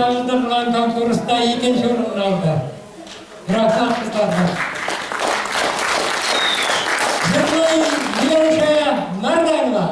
буенча уздырылган конкурста икенче урынны алды. Рәхмәт кызларга. Җырлый Миләүшә Мәрданова.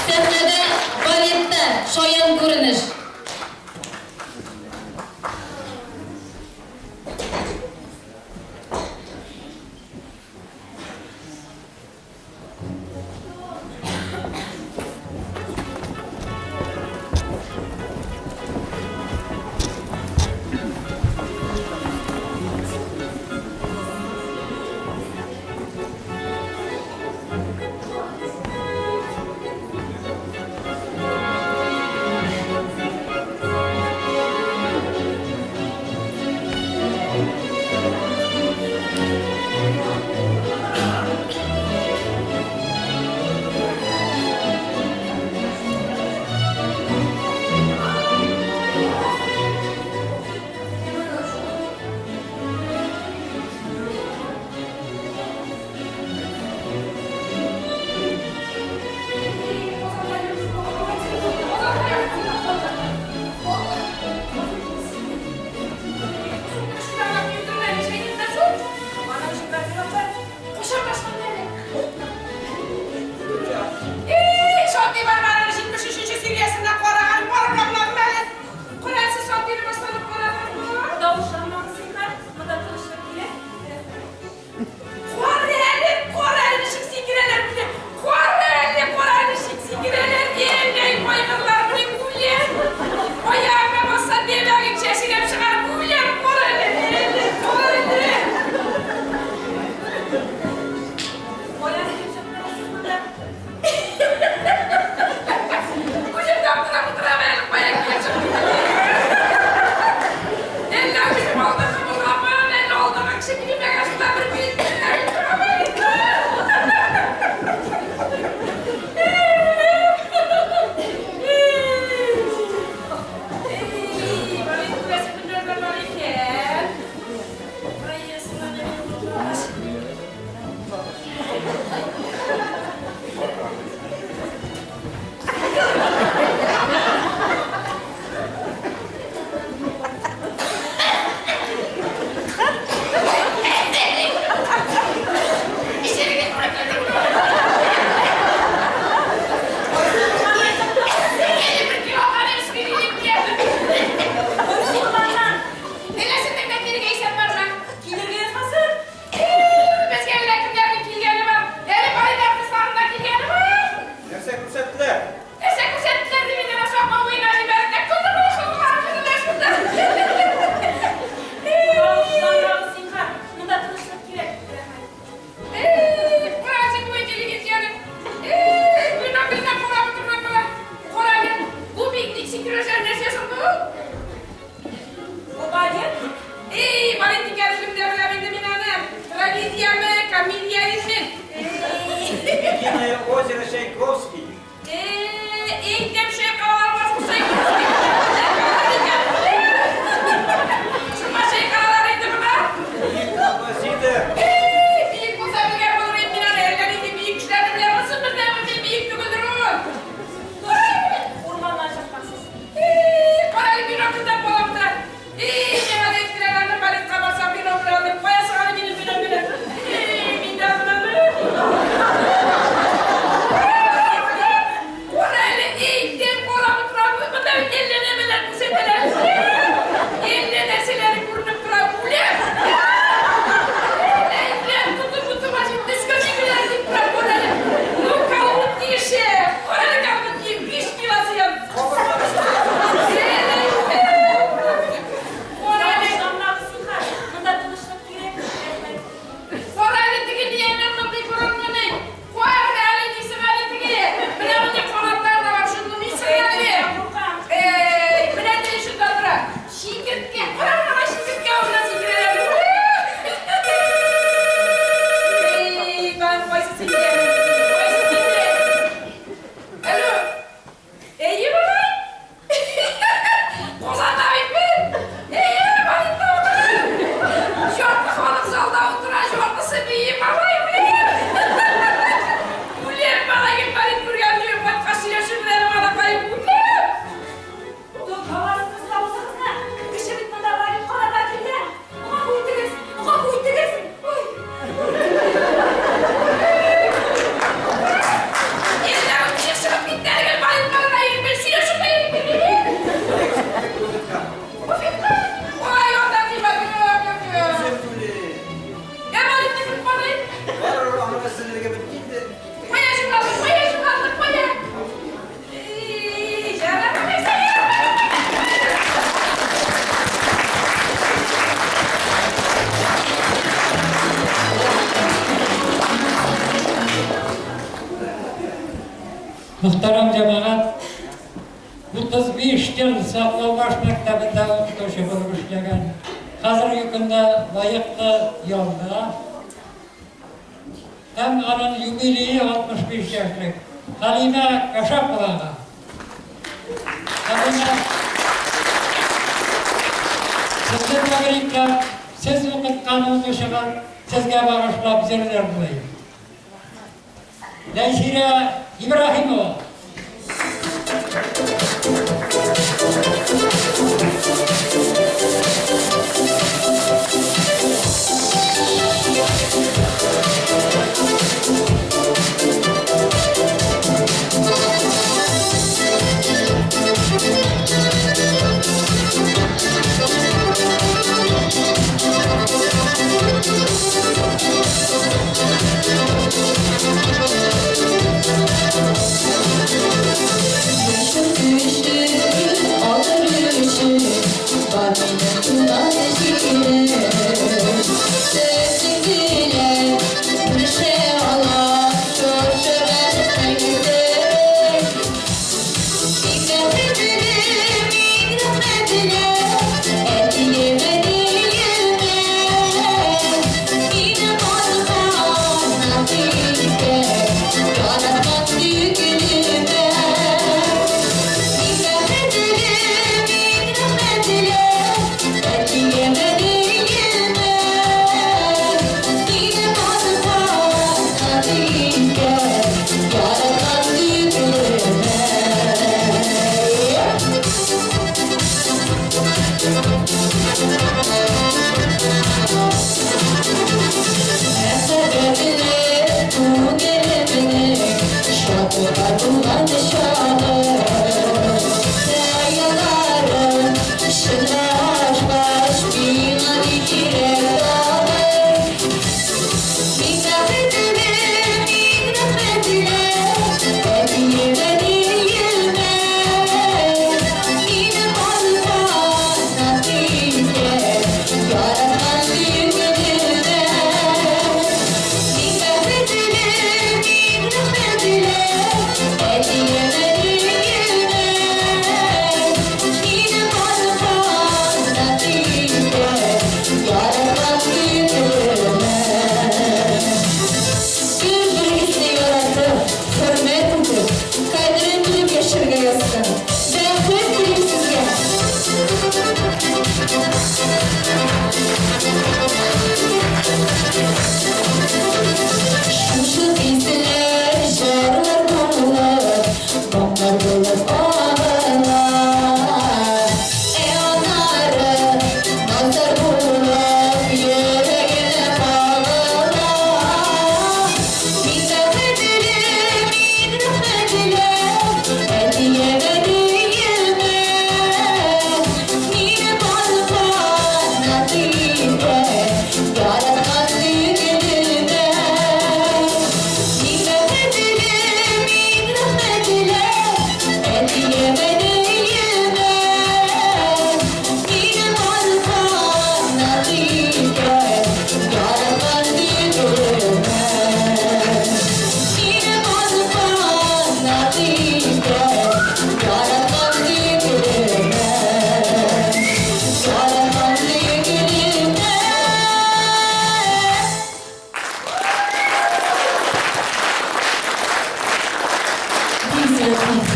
Сәхнәдә балетта шаян күренеш. Мөхтәрәм җәмәгать, 35 ел Саклаубаш мәктәбендә укытучы булып эшләгән, хәзерге көндә лаеклы ялда һәм аның юбилее 65 яшьлек Хәлимә Кашаповага. Хәлимә, сезне тәбрикләп, сез укыткан укучыгыз сезгә багышлап җыр җырлый. Ләйсирә Ибраһимова.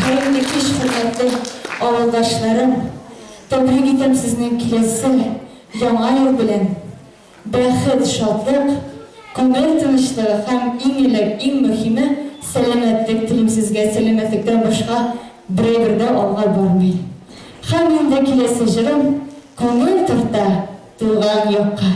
Хәерле кич, хөрмәтле авылдашларым! Тәбрик итәм сезнең киләсе Яңа ел белән! Бәхет, шатлык, күңел тынычлыгы һәм иң элек, иң мөһиме, сәламәтлек телим сезгә, сәламәтлектән башка берәйбер дә алга бармый. Һәм инде киләсе җырым Күңел тарта туган якка.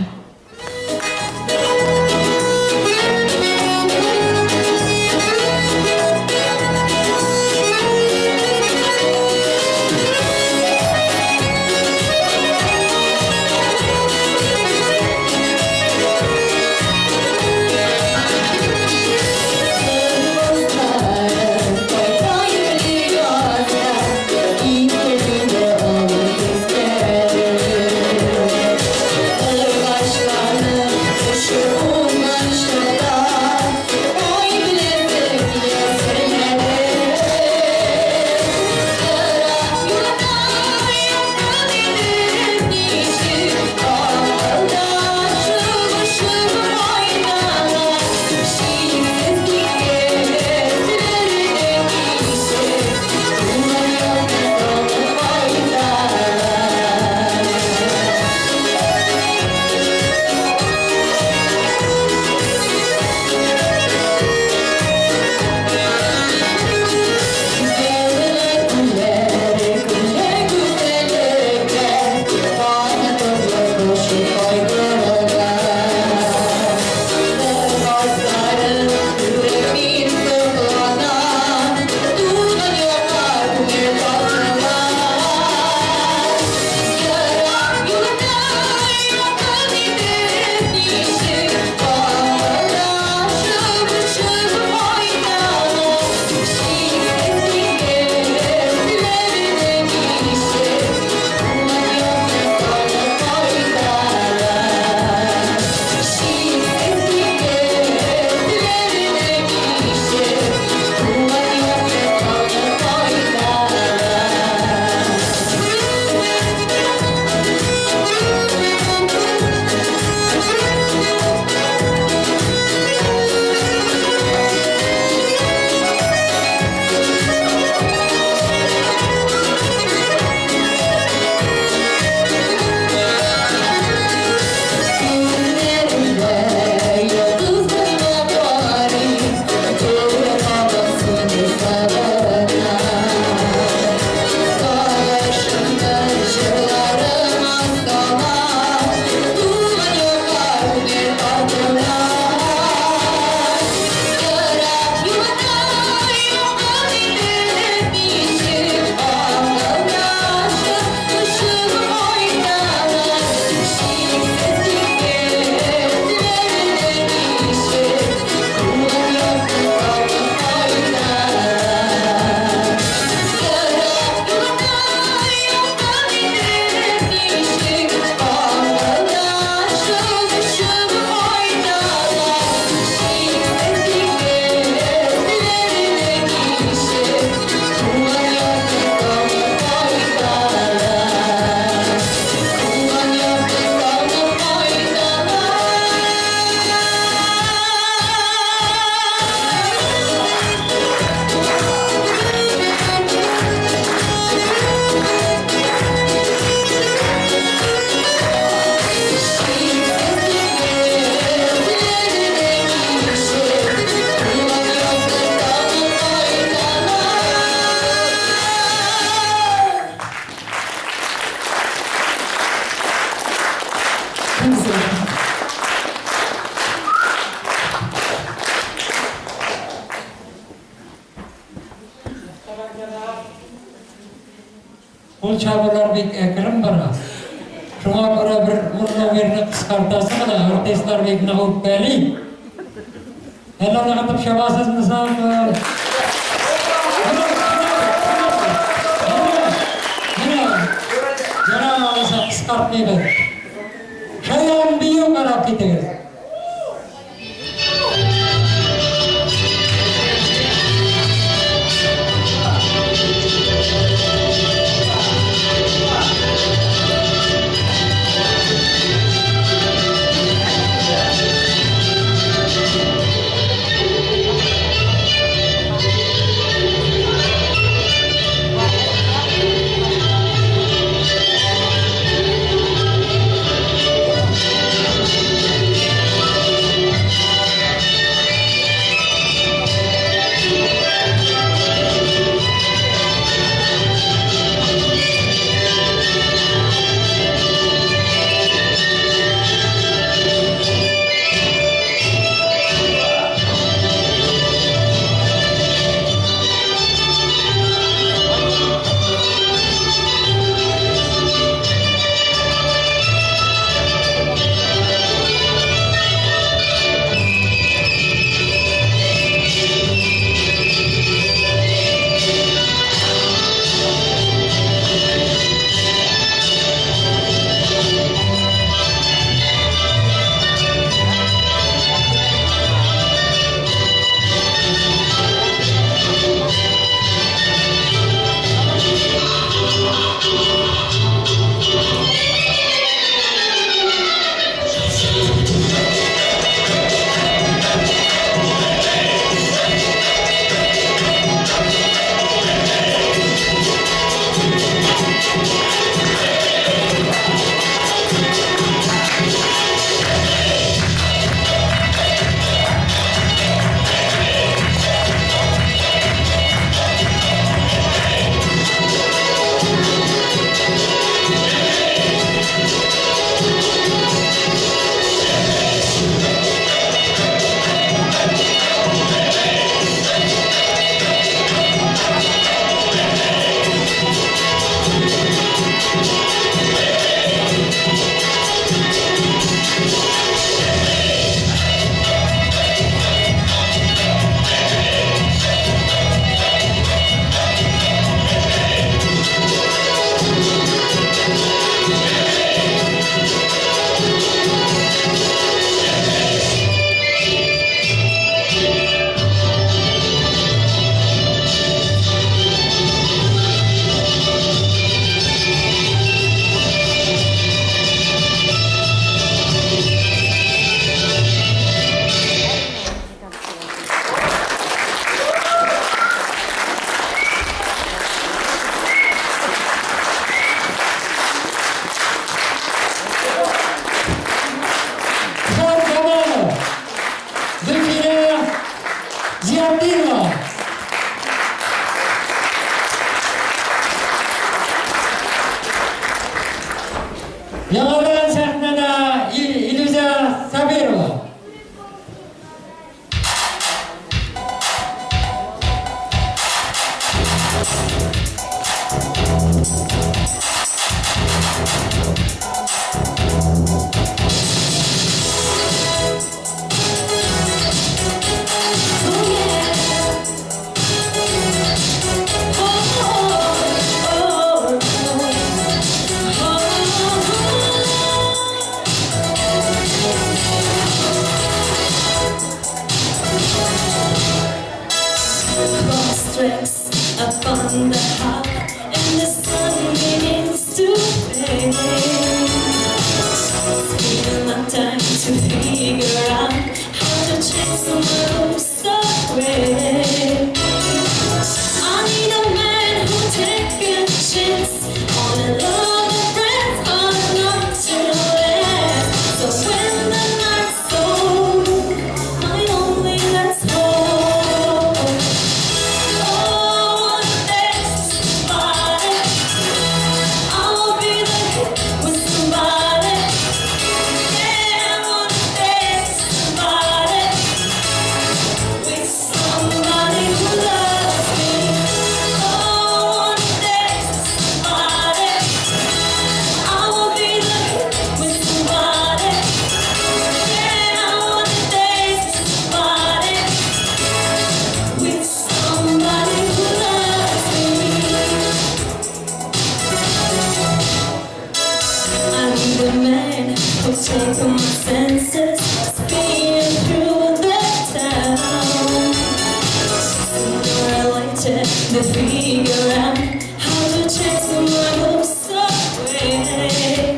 Кул чабулар бик әкрен бара. Шуңа күрә бер ун номерны кыскартасы гына, артистлар бик нык үпкәли. Әллә ныгытып чабасызмы соң? Менә, менә, алайса кыскартмыйбыз. Шаян бию карап китегез. Форд Камалов, Зөлфирә Зиятдинова. Яңадан сәхнәдә Илүзә Сабирова. Cross upon the heart, and the sun begins to fade. It's been my time to figure out how to chase the moves away. I need a man who take a chance on a love that friends are not to last. So when the night's over, my only last hope. Oh, To figure out how to chase my hopes away.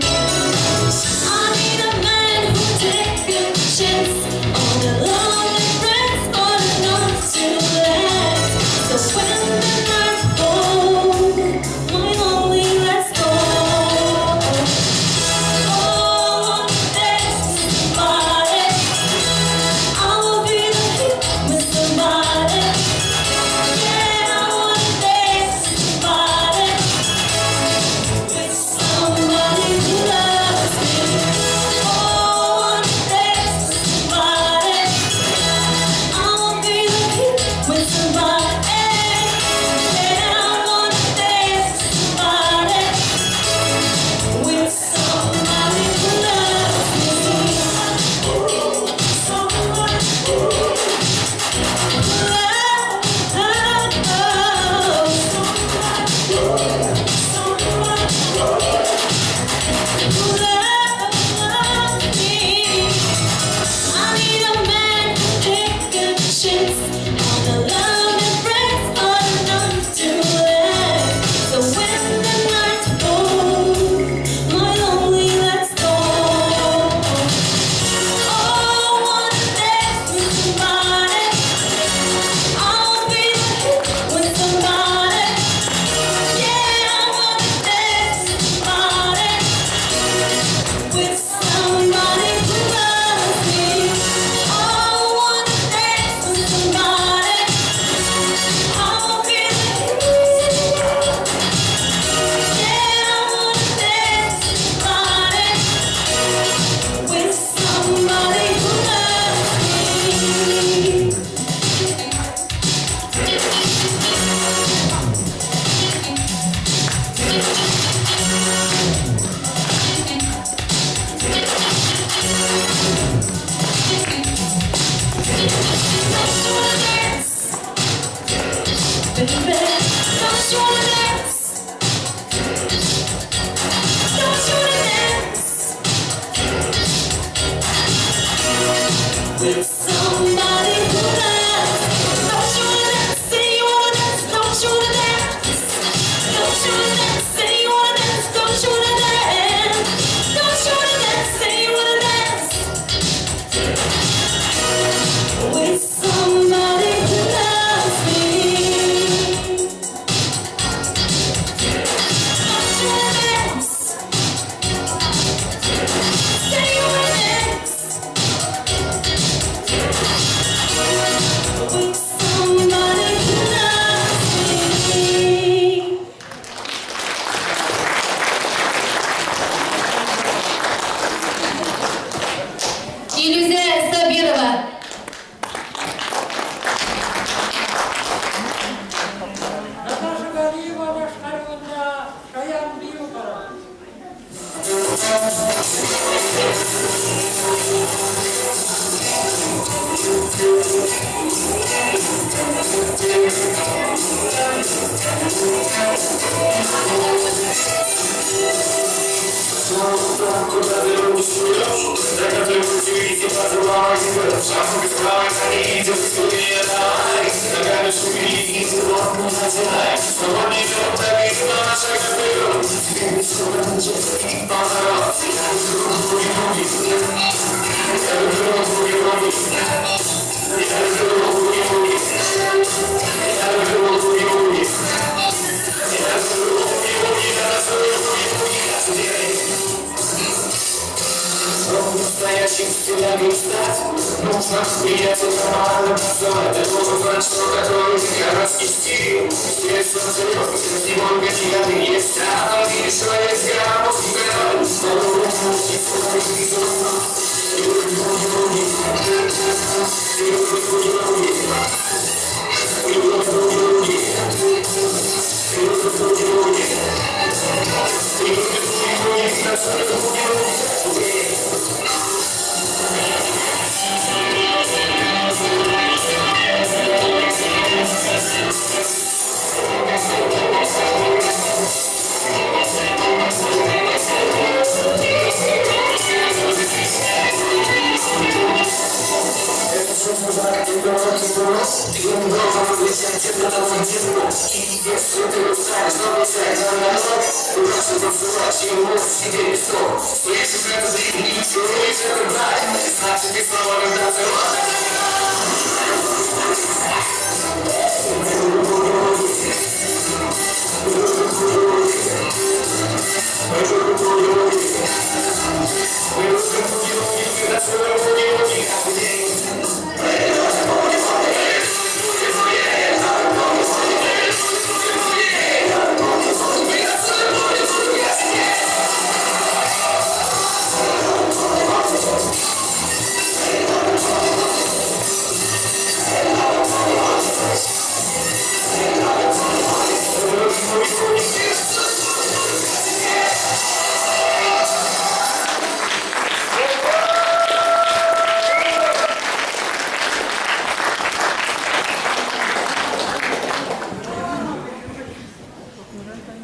I need a man who take a chance on the lonely friends or not to last. So when the night falls, my lonely let's go. Oh, dance with somebody. I will be the hit with somebody. Yeah, I wanna dance with somebody. With somebody who loves me. Oh, I wanna dance with somebody. I will be the hit with somebody. Yeah, I wanna dance with somebody. With somebody who loves me. Someone who loves, someone who loves me. I need a man who take a chance on the love and friends are enough to last. So when the night falls, my lonely let's go. Oh, I wanna dance with somebody. I'll be with somebody. Yeah, I wanna dance with somebody. With somebody who loves me. Oh, I wanna dance with somebody. I'll be the Yeah, I wanna dance with somebody. With somebody who loves me. Don't you wanna dance, baby? Don't you wanna dance? Don't you wanna dance with somebody who loves? Don't you wanna dance? Say you wanna dance. Don't you wanna dance? Don't you wanna dance? Say you wanna dance. Don't you wanna dance? Don't you wanna dance? Say you wanna dance with somebody who loves me. Don't you wanna dance? Say you wanna dance with somebody who loves me. Илюзә Сабирова. Наташа Галиева башкаруында Шаян бию карау. Thank you.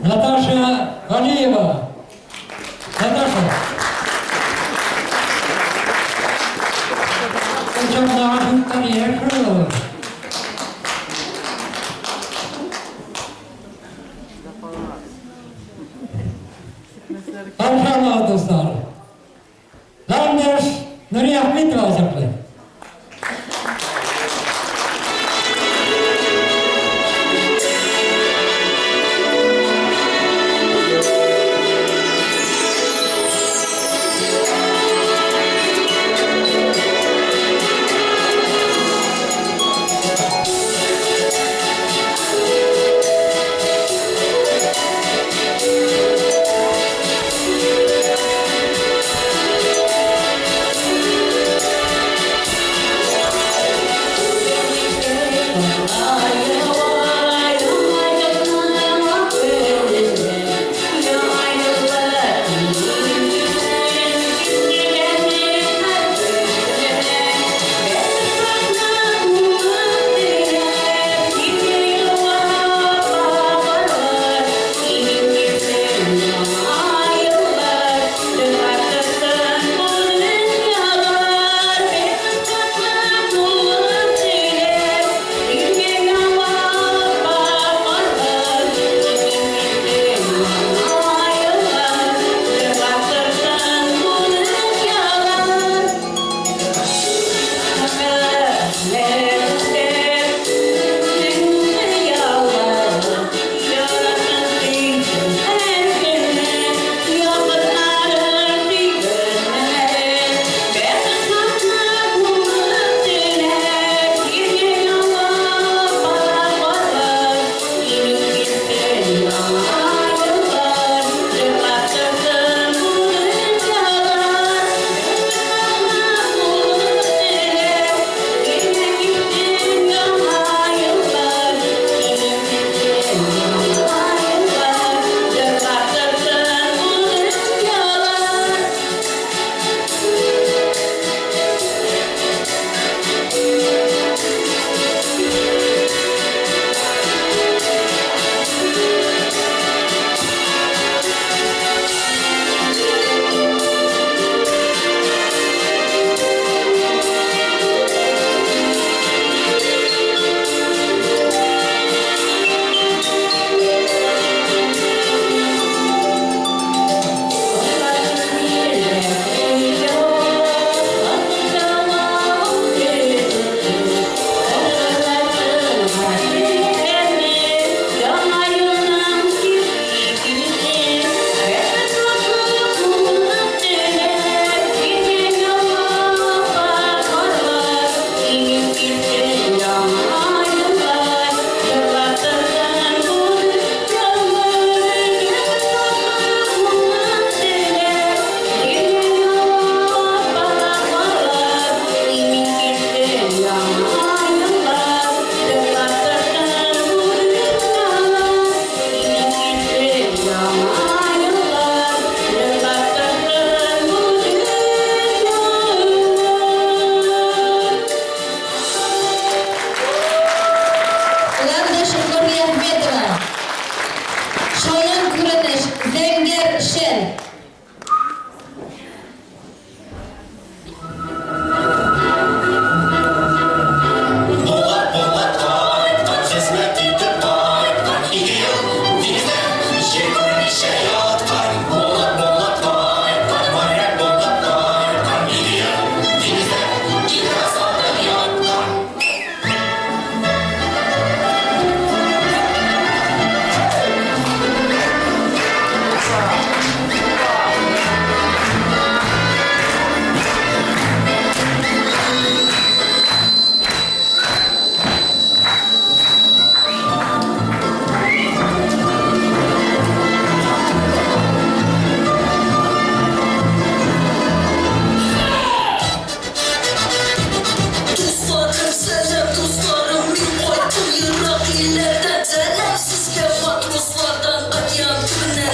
Наташа Галиева. Наташа. Ул чакта яшь ул. Каршы дуслар. Ландыш Нуриахметова җырлый.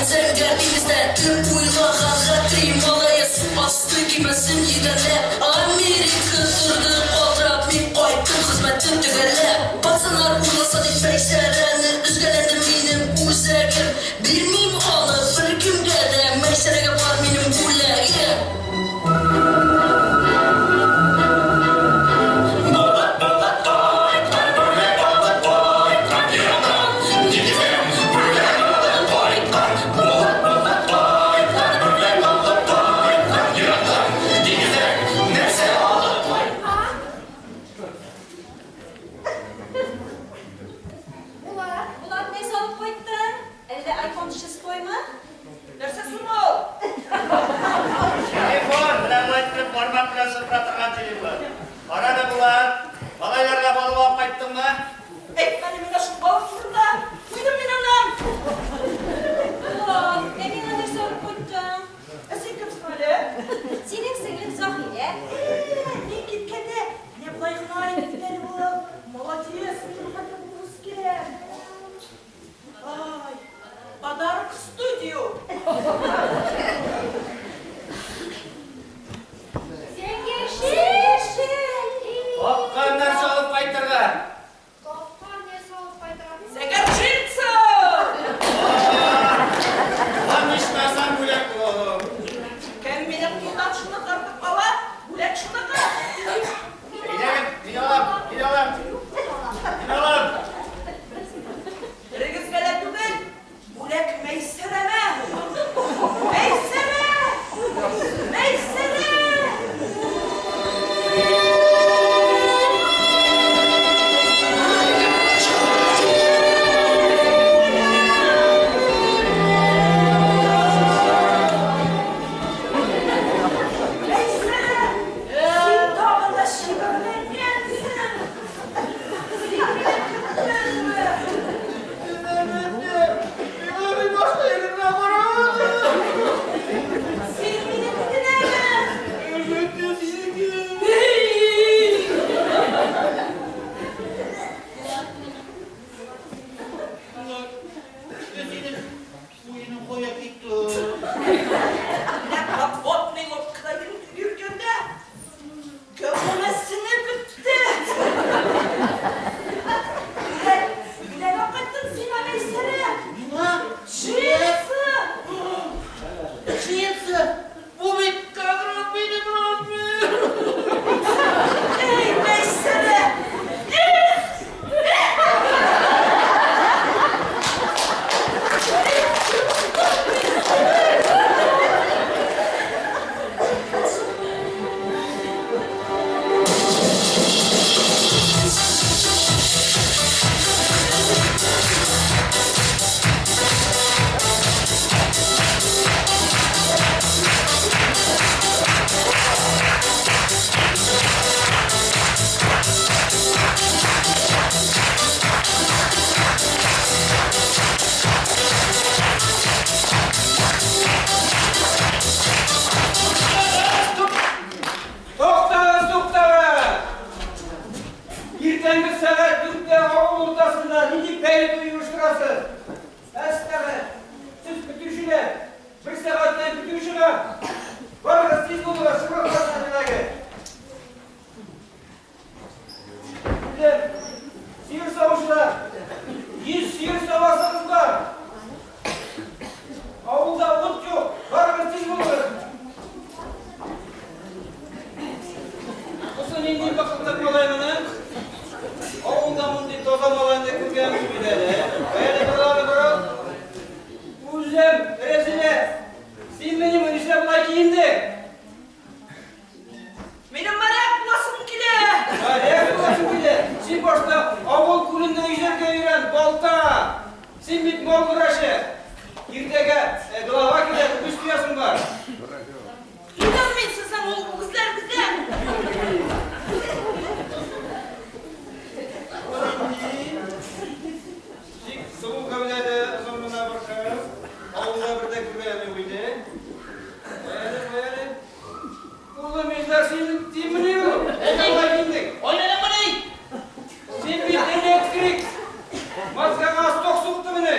Зәңгәр диңгездә кем уйлаган Хәтри малае су асты көймәсен йөгәнләп Америка торды калтырап Мин кайттым хезмәтем төгәлләп Пацаннар урласа дип Мәйсәрәне Өзгәләнде минем үзәгем Бирмим аны беркемгә дә Мәйсәрәгә бар минем бүләгем. Булат, Булат, нәрсә алып кайттың? Әллә айфон шестоймы? Нәрсә соң ул? Телефон, менә болай иттереп бармак белән сыпыра торган телефон. Кара әле, Булат, малайларга балык алып кайттыңмы? Әйтмә әле миңа шул балык турында. Туйдым мин аннан. Булат, ә миңа нәрсә алып кайттың? Ә син кем соң әле? Синең сеңлең Заһидә. Ә, мин киткәндә, менә болай гына әйтте әле ул. Молодец, минем хәтле булып үскән. Ай, подарок в студию. Зәңгәр Тапкан нәрсә алып кайтырга. Тапкан нәрсә алып кайтырга. Зәңгәр джинсы! Вам ичмасам бүләк була. Кем минем кулдан шуны тартып ала, бүләк шуныкы. Әйдәгез, мин алам, мин алам. Мин алам. Берегезгә дә түгел, бүләк Мәйсәрәмә. Мәйсәрә! Мәйсәрә! Мәйсәрә! Син тагын да чибәрләнгәнсең. Син мине көттеңме? Миңа бит башка иренә карамады. Син мине көтәме? Әлбәттә, синеке. Эй! Булат, синең уеның кая китте? Менә подводный лодкада йөргәндә гәүдәмә бетте. Бүләк, бүләк алып кайттым сиңа, Мәйсәрә. Миңа? Джинсы! Джинсы! Бу бит как раз минем размер. Эй, Мәйсәрә! Эх! Туктагыз, туктагыз! Иртәнге сәгать 4тә авыл уртасында нинди пәри туе оештырасыз? Әстәгә, сез көтүчеләр, бер сәгатьтән көтү чыга. Барыгыз, тиз булыгыз, шура красный. Үлем, сыер савучылар, 100 сыер савасыгыз бар. Авылда ут юк, барыгыз, тиз булыгыз. Бусы нинди бакытлык малай моны? Авылда мондый таза малайны күргән юк иде әле. Әле боралы борал. Үзем, Рәзилә, син минем нишләп болай киендең? Минем моряк буласым килә. Моряк буласың килә. Син башта авыл күлендә йөзәргә өйрән, балта. Син бит мал врачы. Иртәгә глава килә, үгез туясың бар. Туйдым мин сезнең ул үгезләрегездән. Тик сылу гәүдәле озын гына бер кыз. Авылда бер дә күргәнем юк иде. Кая әле? Улым, Илдар, син синмени ул? Әйдә, болай киендең. Айнадыңмыни? Син бит электрик. Маскаңа ток суктымыни?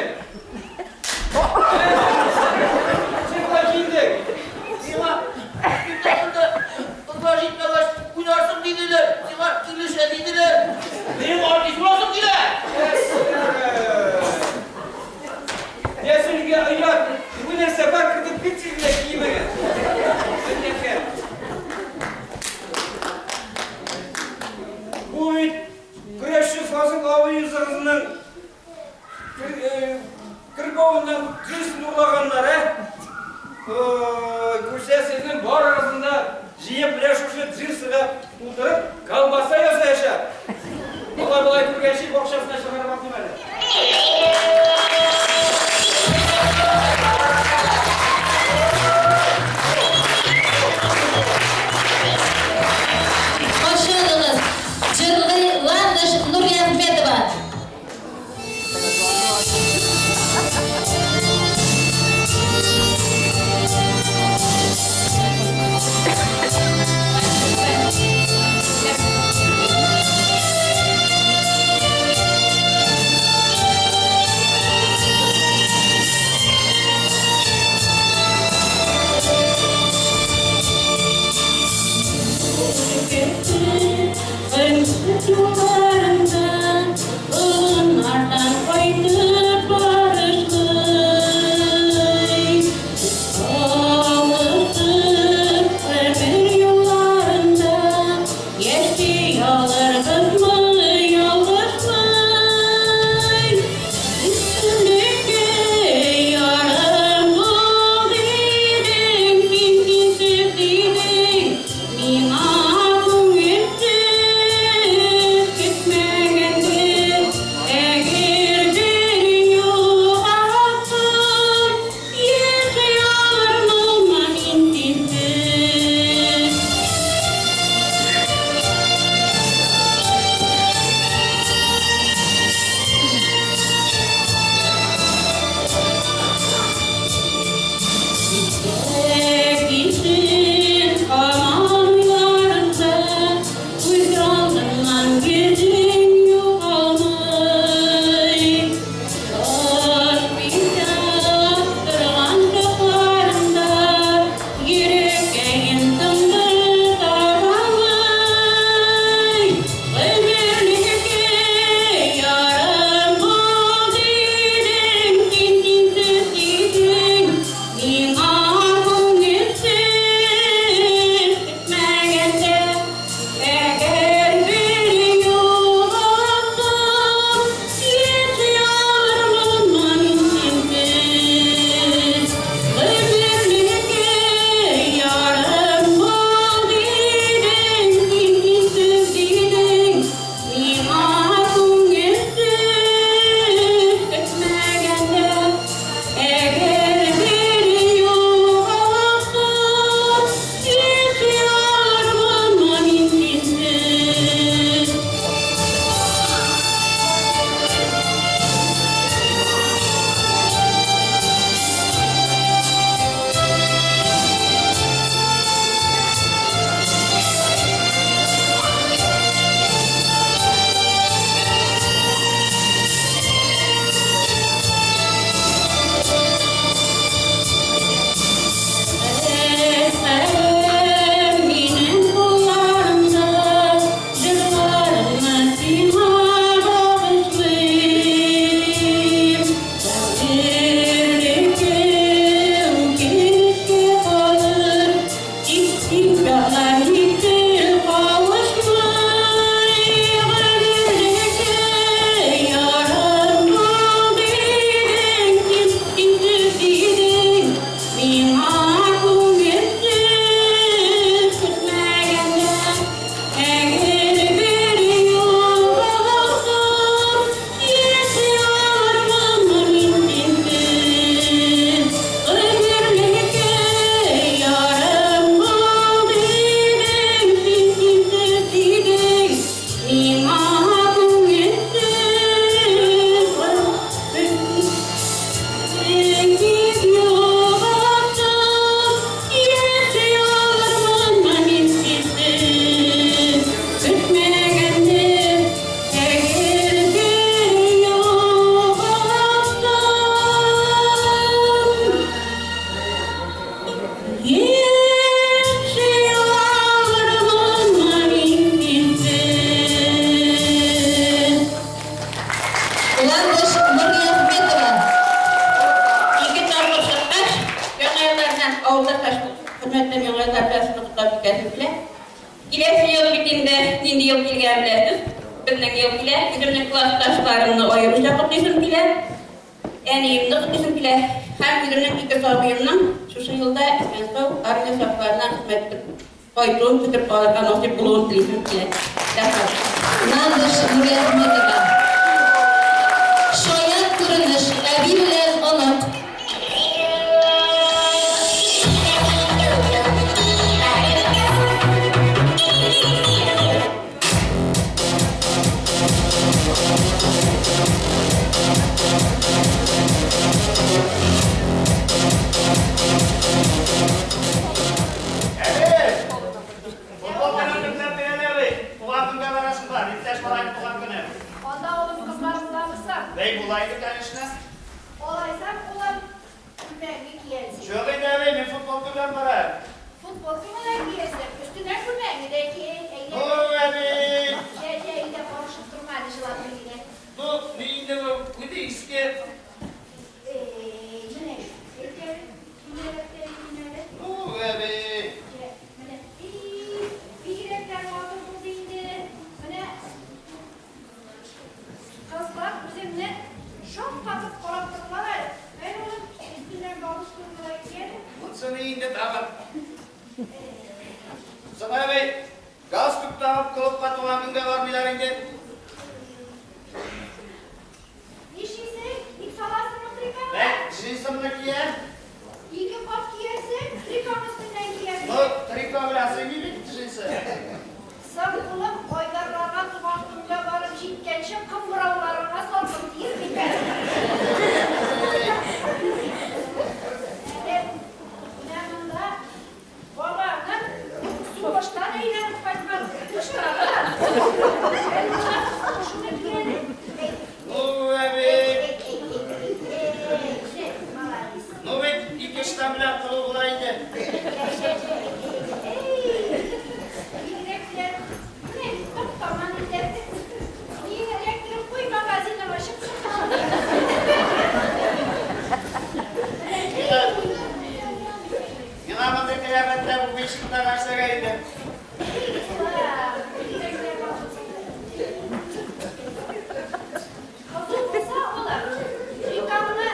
Авылдашлар шул хөрмәттән Яңа еллар белән сезне котлап китәсем килә. Киләсе ел бит инде нинди ел килгәнен беләсез. Безнең ел килә. Үземнең классташларымны аеруча котлыйсым килә. Әниемне котлыйсым килә. Һәм үземнең ике сабыемның шушы елда исән-сау армия сафларына хезмәт итеп кайтуын көтеп алырга насыйп булуын телисем килә. Рәхмәт. Ландыш Нуриәхмәтова. Шаян күренеш, әби белән онык. Әби! Футбол белән көтләп бирәләр әби. Туган көнгә барасың бар, иптәш малайның туган көне. Анда улым кызлар буламы соң? Бәй, була инде, конечно. Алайсам, улым, күлмәгеңне киярсең. Юк инде, әби, мин футболка белән барам. Футболкаңны да киярсең, өстенә күлмәгеңне дә ки, әйдә. Ну, әби! Җә, җә, әйдә, карышып торма әле, җылап йөри генә. Ну, ни инде бу, үзе иске. Әй, менә шул әйт әле, кимерәк тә әйтим әле. Ну, әби! Җә, менә, и, бигрәк тә матур булды инде. Менә Кызлар үземне шаккатып карап тордылар әле. Әй, улым, өстеннән бабушканы да ки әле. Монысы ни инде тагын? Соң, әби, галстук тагып клубка туган көнгә бармыйлар инде. Нишлисең? Ник саласың бу триконы? Бәй, джинсымны киям. Ике кат киярсең, трикоң өстеннән киярсең. Ну, трико белән сыймый бит джинсы. Соң, улым, Айдарларга туган көнгә барып җиткәнче кыңгырауларыңа салкын тиер микән? Әле менә монда баланың сугыштан әйләнеп кайткан ыштаны. Әле шуны ки әле. Әй, Ну, әби. әй, ки, ки, ки. Әй, җә, молодец. Ну бит ике ыштан белән кылу була инде. Бигрәкләр, менә топ-таман инде. Миңа эләктереп куй магазиныма чыпчык. Миңа мондый кыяфәттә бу вишенка нәрсәгә инде? Кызу булса, улым, трикаңны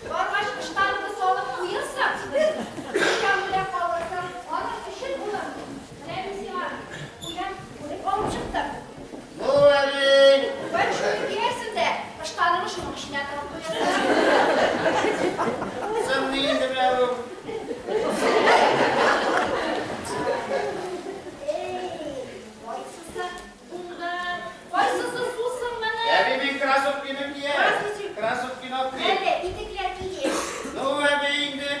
баргач ыштаныңны салып куерсың, трикаң белән калырсың. Аның өчен, улым, менә мин сиңа куян бүрек алып чыктым. Ну, әби. Бәк шуны киярсең дә, ыштаныңны шуның эченә тыгып куярсың. Соң ни инде менә бу? Эй, кайсысы уңган, кайсысы сусың моны? Әби, мин кроссовкины киям. Здравствуйте. Кроссовкины алып киям. Әллә итекләр кием. Ну, әби инде.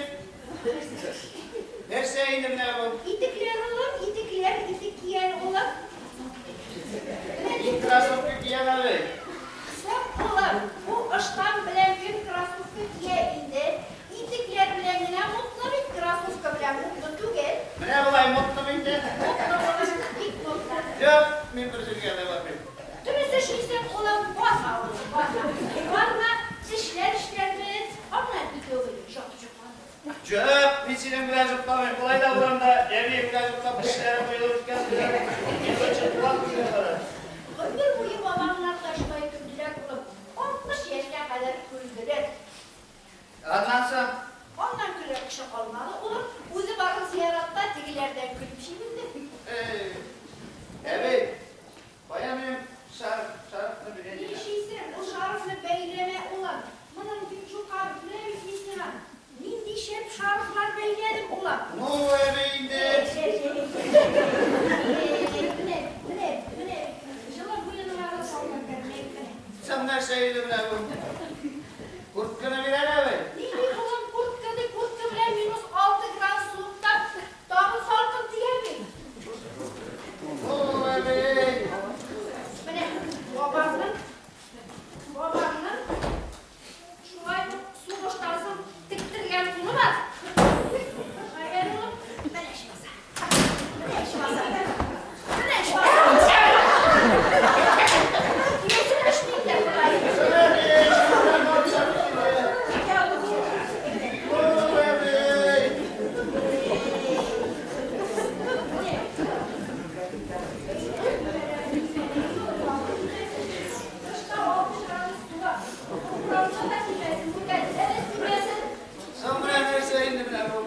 Нәрсә инде менә бу? Итекләр, улым, итекләр, итек кияр, улым. Менә Мин кроссовка киям әле. Соң, улым, бу ыштан белән кем кроссовка кия инде? Итекләр белән генә модно бит, кроссовка белән модно түгел. Менә болай модно инде. Модно, улым, бик модно. Юк, мин бер җиргә дә бармыйм. Дөрес эшлисең, улым, барма, улым, барма. Барма, эшләр эшләрбез, аннан икәү бергә жатып йокларбыз. Юк, мин синең белән йокламыйм. Болай да урамда әби белән йоклап тешләре коелып беткән. Мин лучше туган көнгә барам. Гомер буе бабаңнар да шулай көлделәр, улым. 60 яшькә кадәр көлделәр. Аннан соң Аннан көләр кеше калмады, улым. Үзе барып зияратта тегеләрдән көлеп чигенде. Эй, әби, кая минем шарф, шарфны бирәйем. Нишлисең, ул шарфны бәйләмә, улым. Моның бит юка, менә бит мин сиңа нинди шәп шарфлар бәйләдем, улым. Ну, әби инде. Менә, менә, менә. Җылы буеныңа салган менә. Соң нәрсә инде менә бу? Куртканы бирәм, әби. Нинди, улым, куртканы, куртка белән минус 6 Борынга да тимәсен, күкәсенә дә тимәсен. Соң менә нәрсә инде менә бу?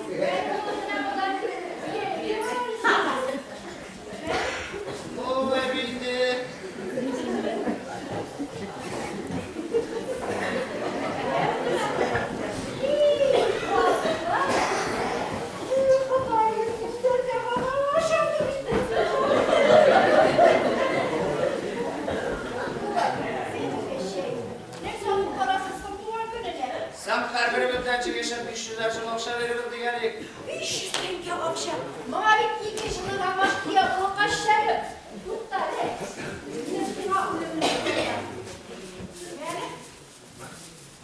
Бу әби инде. Сам һәрберебездән чигешеп 500 әр сум акча бирербез дигән идек. 500 тәңкә акча. Моңа бит ике җылы ромаш кия олыкка шәбе. Тукта әле. Мин сиңа үлемне куям. Әле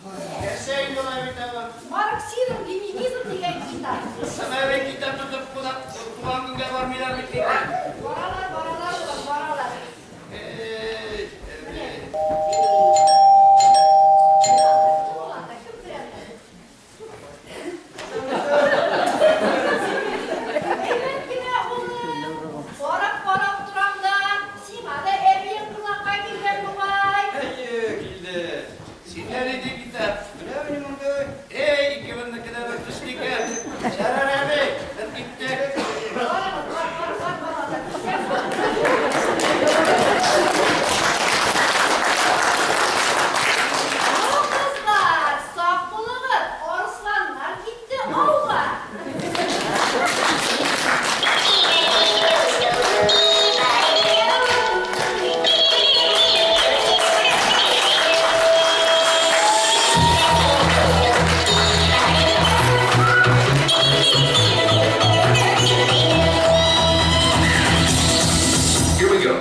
Нәрсә инде ул әби тагын? Марксизм, ленинизм дигән китап. Соң әби китап тотып кунак туган көнгә бармыйлар бит инде. Баралар, баралар, улым, баралар. Эй, әби. Кем ул анда? Кем керә анда? Әйбәт кенә, улым. Карап-карап торам да, сиңа да әбиең кунакка килгән бугай. Әйе, килде. Синдә нинди китап? Менә минем мондый. Эй, икебезнеке дә бер төсле икән. Ярар, әби, без киттек. Барыгыз, бар, бар, бар, балалар. Ну, кызлар, сак булыгыз, арысланнар китте ауга. Here we go.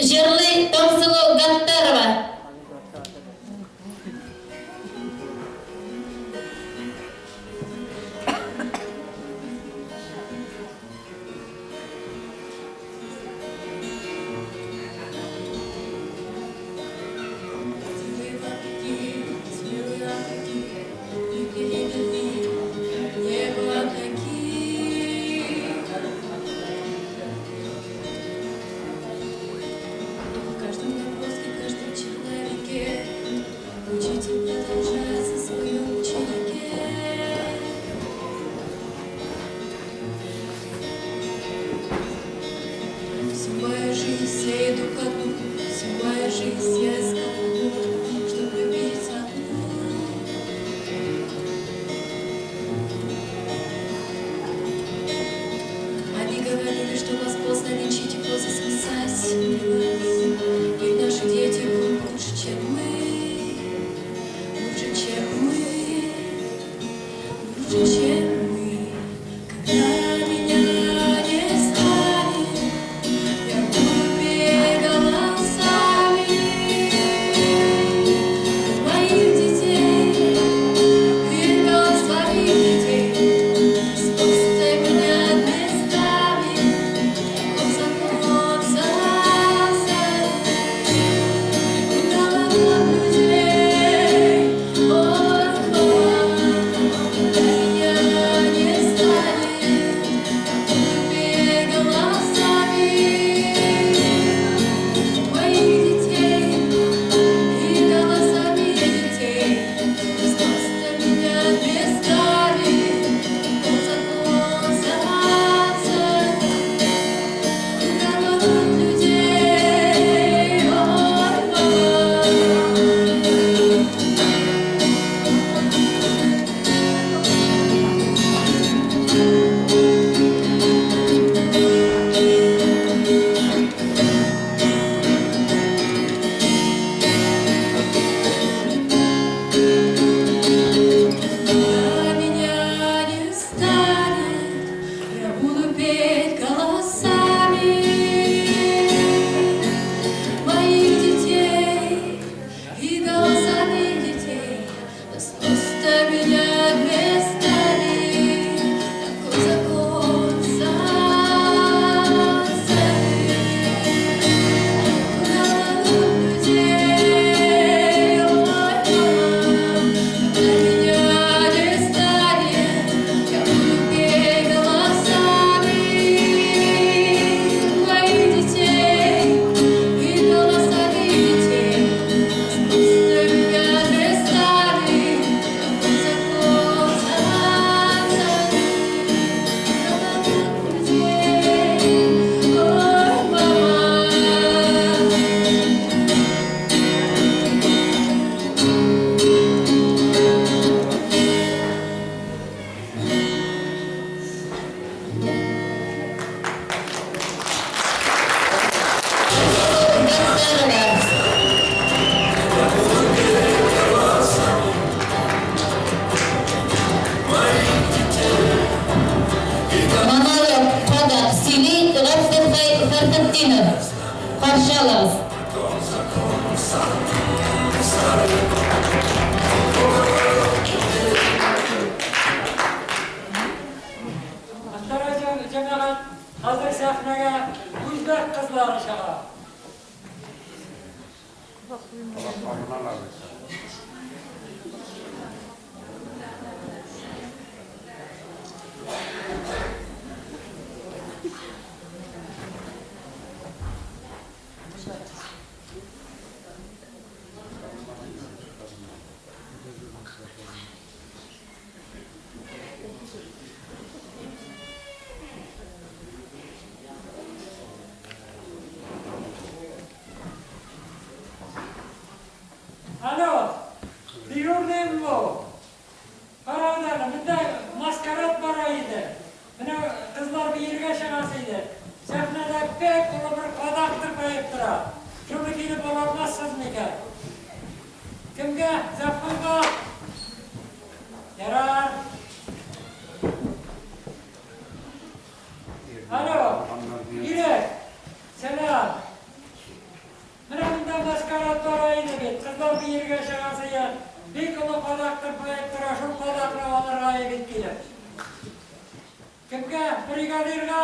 Җырлый Таңсылу Гаттарова. Не было таких. В каждом наброске, в каждом человеке учитель продолжается в своем ученике. Всю мою жизнь я иду ко дну, всю мою жизнь я искал любовь, чтоб любить одну. Они говорили, что вас поздно лечить и поздно спасать нас. Ведь наши дети будут лучше, чем мы, лучше, чем мы, лучше, чем мы. Когда меня не станет, я буду петь голосами моих детей, их голосами детей. Спасай меня местами, год за год, за за. Фәрхетдинов. Каршы алыгыз. Мөхтәрәм җәмәгать, хәзер сәхнәгә үзбәк кызлары чыга. Алло, дежурныймы бу? Карагыз әле, монда маскарад бара иде. Менә кызлар биергә чыгасы иде. Сәхнәдә бик олы бер кадак тырпаеп тора. Шуны килеп ала алмассыз микән? Кемгә? Завхозга? Ярар. Алло, Ирек, сәлам. Менә монда маскарад бара иде бит, кызлар биергә чыгасы я, бик олы кадак тырпаеп тора, шул кадакны алырга бит килеп. Кемгә? Бригадирга?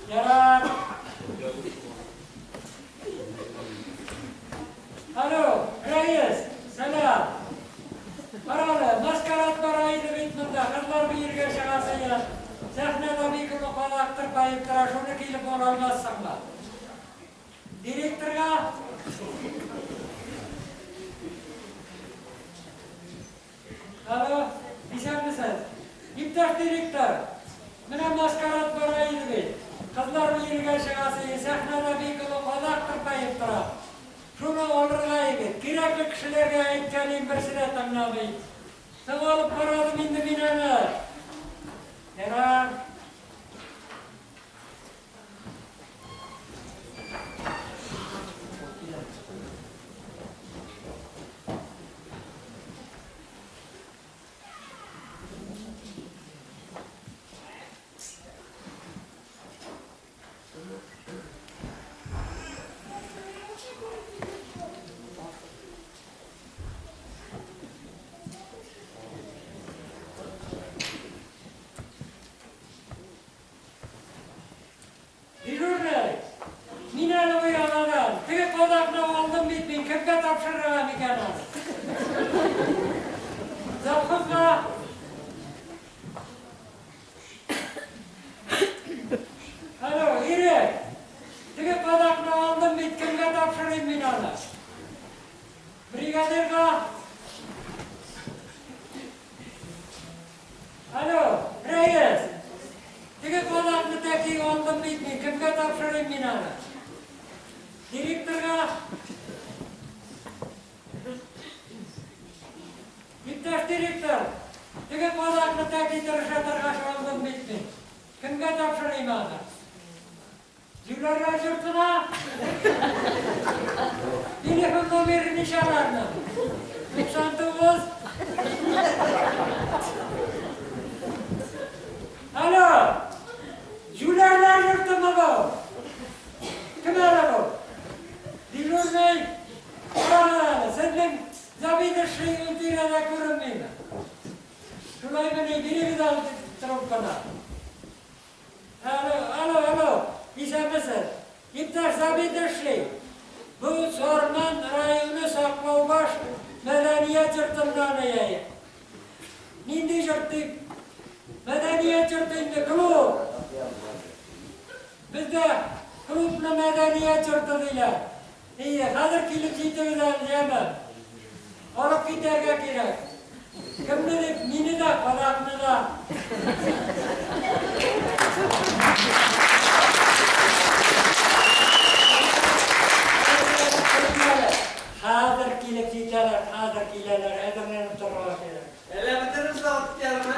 Ярар. Алло, рәис, сәлам. Карале, маскарад бара иде бит монда, кызлар биергә чыгасы я, сәхнәдә бик олы кадак тырпаеп тора, шуны килеп ала алмассыңмы? Директорга? Алло, исәнмесез? Иптәш директор, менә маскарад бара иде бит. Кызлар биергә чыгасы, сәхнәдә бик олы кадак тырпаеп тора. Шуны алырга егет. Кирәкле кешеләргә әйткәнем берсе дә тыңламый. Соң алып карадым инде мин аны. Ярар. Дежурный, мин әле уянадан. Теге кадакны алдым бит мин, кемгә тапшырырга микән аны? Завхозга. Алло, Ирек, теге кадакны алдым бит, кемгә тапшырыйм мин аны? Бригадирга. Алло, рәис! Теге кадакны тәки алдым бит мин, кемгә тапшырыйм мин аны? Директорга? Иптәш директор, теге кадакны тәки тырыша торгач алдым бит мин. Кемгә тапшырыйм аны? Җүләрләр йортына? Телефон номеры ничә аларның? 99. Алло! Җүләрләр йортымы бу? Кем әле бу? Дежурный? Карагыз әле, сезнең заведующий ул тирәдә күренмиме? Шулаймыни, бирегез әле трубканы. Алло, алло, алло, исәнмесез? Иптәш Забит эшли. Бу Сарман районы Саклаубаш мәдәният йортыннан әйе. Нинди йорт дип? Мәдәният йорты инде, клуб. Бездә клубны мәдәният йорты диләр. Әйе, хәзер килеп җитегез әле, яме. Алып китәргә кирәк. Кемне дип, мине дә, кадакны да. Хәзер килеп җитәләр, хәзер киләләр, әзерләнеп торырга кирәк. Әллә бетерербез дә алып китәләрме?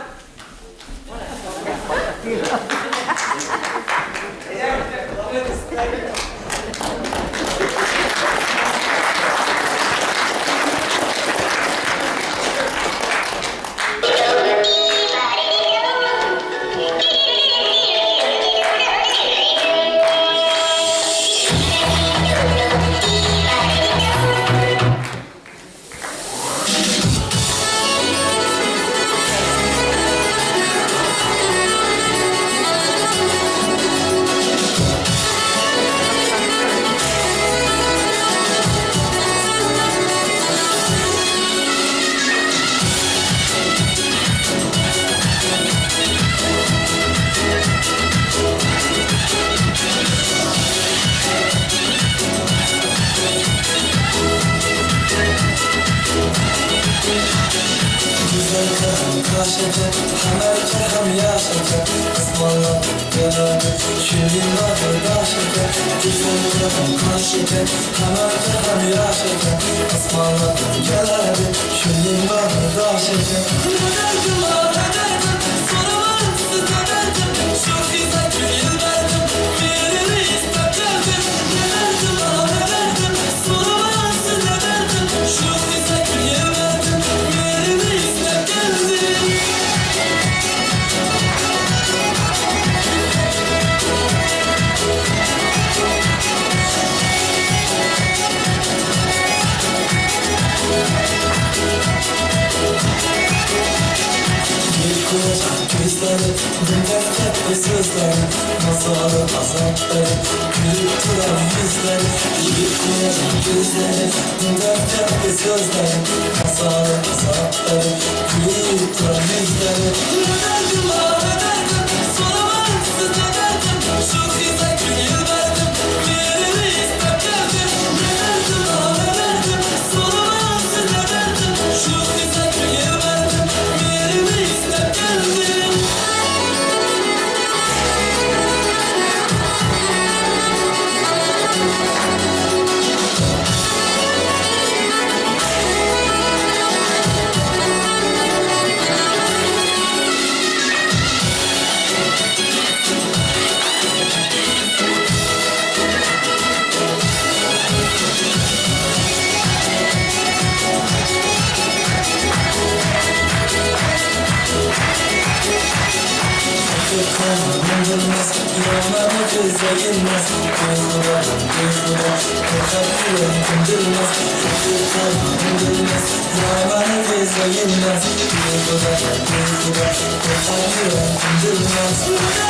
Duygular, duygular, korkak yüreğim kındırmaz.